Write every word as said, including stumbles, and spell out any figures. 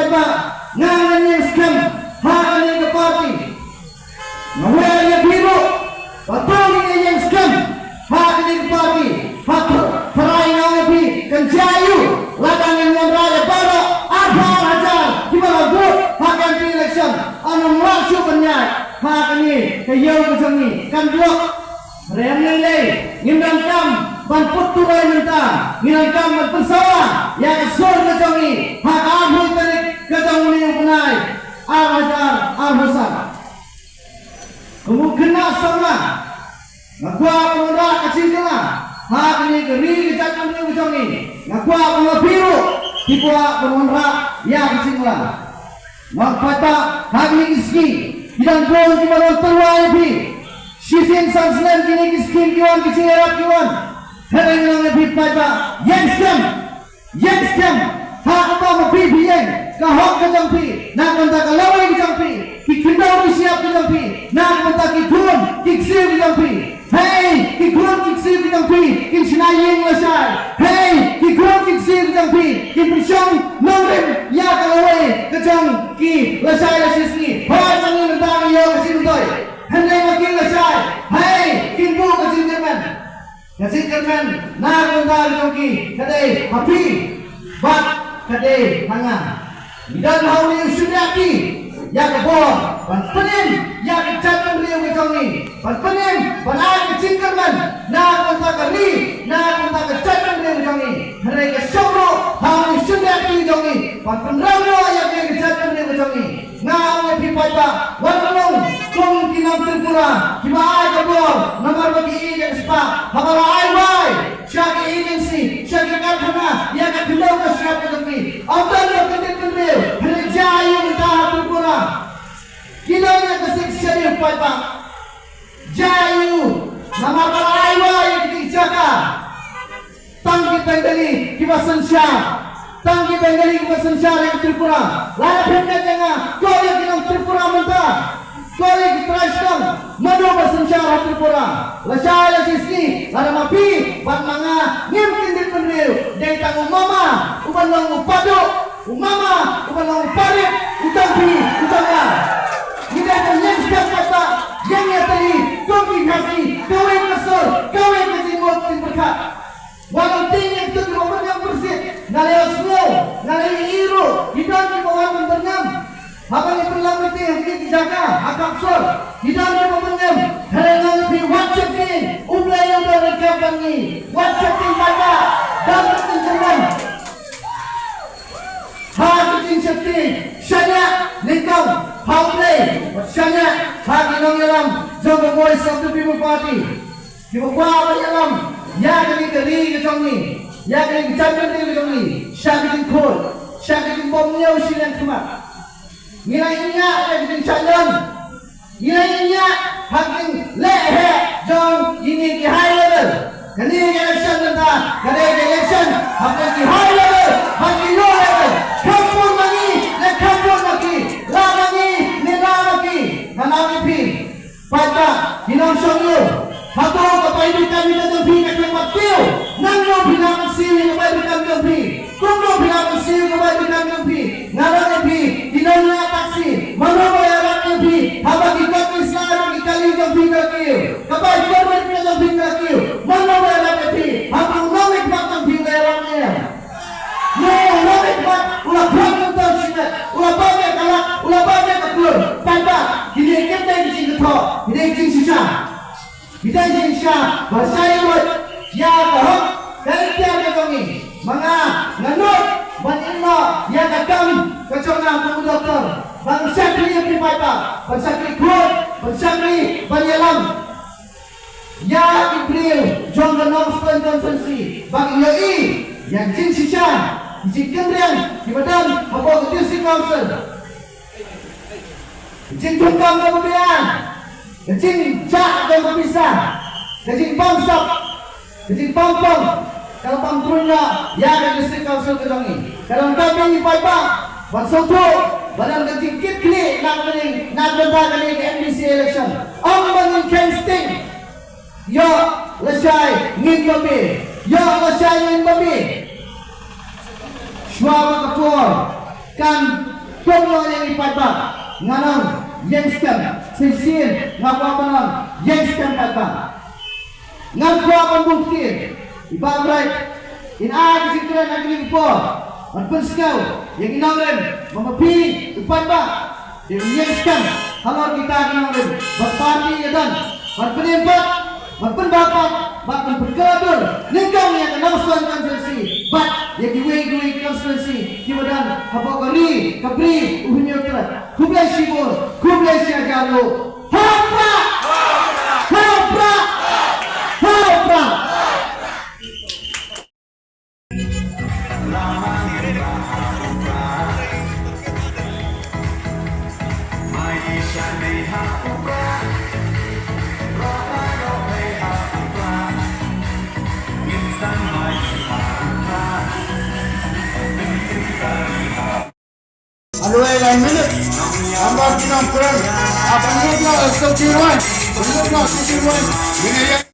Ba nga ngan ïeng skhem ha kane ka party. Nga wer ïa phi ruh ba to ngin ïeng skhem ha kane ka party. Ba to tharai nga ong ïa phi kan jia ïa u lada ngin wanrah ïa baroh arphew hajar kiba la vote ha ka M P election. Ym lah shuh ban ïaid ha kane ka ïew ka jong ngi, kan block. Hynrei lei lei ngim donkam ban put turoi mynta, ngi donkam ban pynsawa ïa ka sur ka jong ngi ha ka arphew tarik ka jong une u bnai ar hajar arphew san. Kum u khynnah samla, nga kwah ban wanrah ka jingkylla ha kane ka ri ka jaitbynriew ka jong ngi. Nga kwah ba ma phi ruh phi kwah ban wanrah ïa ka jingkylla. Nga kwah ba ha kine ki sngi ki dang bun kiba don tyrwa ïa phi. Shisien san snem kine ki skim ki wan, ki jingïarap ki wan. Hynrei nga ong ïa phi paidbah, ïeng skhem. Ïeng skhem. Ha kaba ma phi phi ïeng, ka hok ka jong phi, na ka bynta ka lawei ka jong phi, ki khyndew ki shyiap ka jong phi, na ka bynta ki khun ki ksiew ka jong phi. Hei, ki khun ki ksiew ki jong phi kin shna ïing lashai. Hei, ki khun ki ksiew ki jong phi kin pynshong nongrim ïa ka lawei ka jong ki lashai lashisngi. Hooid, ma ngi mynta ngi ïoh ka jingmyntoi. Hynrei ma ki lashai, hei, kin buh ka jingkyrmen. Ka jingkyrmen na ka bynta jong ki ka dei ha phi bad ka dei ha nga. Ngi don ha une u shynriahti ïa ka bor ban pynim ïa ka jaitbynriew ka jong ngi, ban pynim ban ai ka jingkyrmen na ka bynta ka ri, na ka bynta ka jaitbynriew ka jong ngi. Hynrei ka shong ruh ha une u shynriahti jong ngi ban pynrem noh ïa ka jaitbynriew ka jong ngi. Nga ong ïa phi paidbah, wat long kum ki nong Tripura kiba ai ka bor namar ba ki ïeit ïa ka spah, haba la ai wai sha ki agency, sha ki karkhana ïa ka khyndew ka shyiap ka jong ki. Ym don ba kyndit kynriew, hynrei jia ïa u mynta ha Tripura. Ki don ïa ka Sixth Schedule paidbah. Jia ïa u namar ba la ai wai ïa ki jaka. Tang ki Bengali kiba synshar. Tang ki Bengali kiba synshar ïa ka Tripura. Lada phim ngeit ïa nga, call ïa ki nong Tripura mynta. Call ïa ki trai shnong. Mano ba synshar ha Tripura? Lashai lashisngi lada ma phi bad ma nga ngim kyndit kynriew, dei tang u mama uban long u paduh, u mama uban long u parit, u jong phi, u jong nga. Ngi dei ban ïeng skhem kata, ïeng ïatylli kum ki Khasi, kawei ka sur, kawei ka jingmut jingpyrkhat. Wat ong tieng ïa kito kiba byrngem byrsit. Nga la ïohsngew, nga la ïohi ruh, ki don kiba wan ban byrngem. Haba ngi pynlong meeting ha kine ki jaka ha Kapsor, ki don kiba byrngem. Hynrei nga ong ïa phi, wat sheptieng, U Blei u don ryngkat bad ngi. Wat sheptieng paidbah, dang ka jingkyrmen. Ha ka jingsheptieng, shaniah nyngkong ha U Blei, shaniah ha ki nongïalam jong ka Voice of the People Party. Kiba kwah ban ïalam ïa kane ka ri ka jong ngi, ïa kane ka jaitbynriew ka jong ngi, sha ka jingkhuid, sha ka jingbymñiew shiliang khmat. Ngi la ïaid ïa ka jingshah lem, ngi la ïaid ïa ha ka jingleh heh jong kine ki high level. Kane ka election mynta ka dei ka election ha ki high level bad ki low level. Kham bun ma ngi ne kham bun ma ki, la ma ngi ne la ma ki. Nga ong ïa phi, paidbah, ki nongshong ïew, hato ka bai dukan ka jong phi ka khlem pat kiew? Nangno phi lah ban siew ïa ka bai dukan jong phi? Kumno phi lah ban siew ïa ka bai dukan jong phi? Nga ong ïa phi, ki nongñiah taxi, mano ba ïarap ïa phi haba ki kot ki sla ki kali jong phi ka kiew? Ka bai permit ka jong phi ka kiew? Mano ba ïarap ïa phi? Hato u nongmihkhmat jong phi u la ïarap ïa phi? Ne u nongmihkhmat u la phah kumta shimet, u la bam ïa ka lak, u la bam ïa ka klur? Paidbah, kine kim dei ki jingkynthoh, ki dei ki jingshisha. Ki dei ki jingshisha ba shai lut ïa ka hok ka iktiar ka jong ngi. Ma nga, nga nud ban im noh ïa ka kam ka jong nga kum u doktor, ban shakri ïa phi paidbah, ban shakri khuid, ban shakri, ban ïalam ïa ki briew jong ka Nongstoiñ constituency ba kin ïohi ïa ki jingshisha, ki jingkynriang kiba don hapoh ka District Council. Ka jingdonkam kaba biang, ka jingjah jong ka pisa, ka jingbamsap, ka jingbam pong, ka la bam kruiñ noh ïa ka District Council ka jong ngi. Ka donkam ïa ngi paidbah ban sngewthuh ba don ka jingkitkhlieh na ka bynta kane ka M D C election. Ym ba ngin kheiñ sting. Ïoh lashai ngin babe. Ïoh lashai ngin babe. Shuwa ba ka por kan Kumno ïa ngi paidbah, ngan ong ïeng skhem, shisien nga kwah ban ong ïeng skhem paidbah. Ngan kwah ban bun ktien, i Bah Bright, in ai ka jingkren ha kane ka por ban pynsngew ïa ki nongrim, ba ma phi u paidbah dei ban ïeng skhem halor kita ki nongrim, bad party ïa don ban pynim pat, ban pynbha pat, bad ban pynkylla dur nyngkong ïa ka Nongstoiñ constituency bad ïa kiwei kiwei ki constituency kiba don hapoh ka ri ka bri u Hynñiewtrep. Khublei shibun, khublei shihajar nguh. Ha u Prah! Ha u Prah! Ha u Prah! Alo, eh, lain minit. Nambar ki nongkren. Apa ni dia, satu tiruan. Satu tiruan. Ini ya.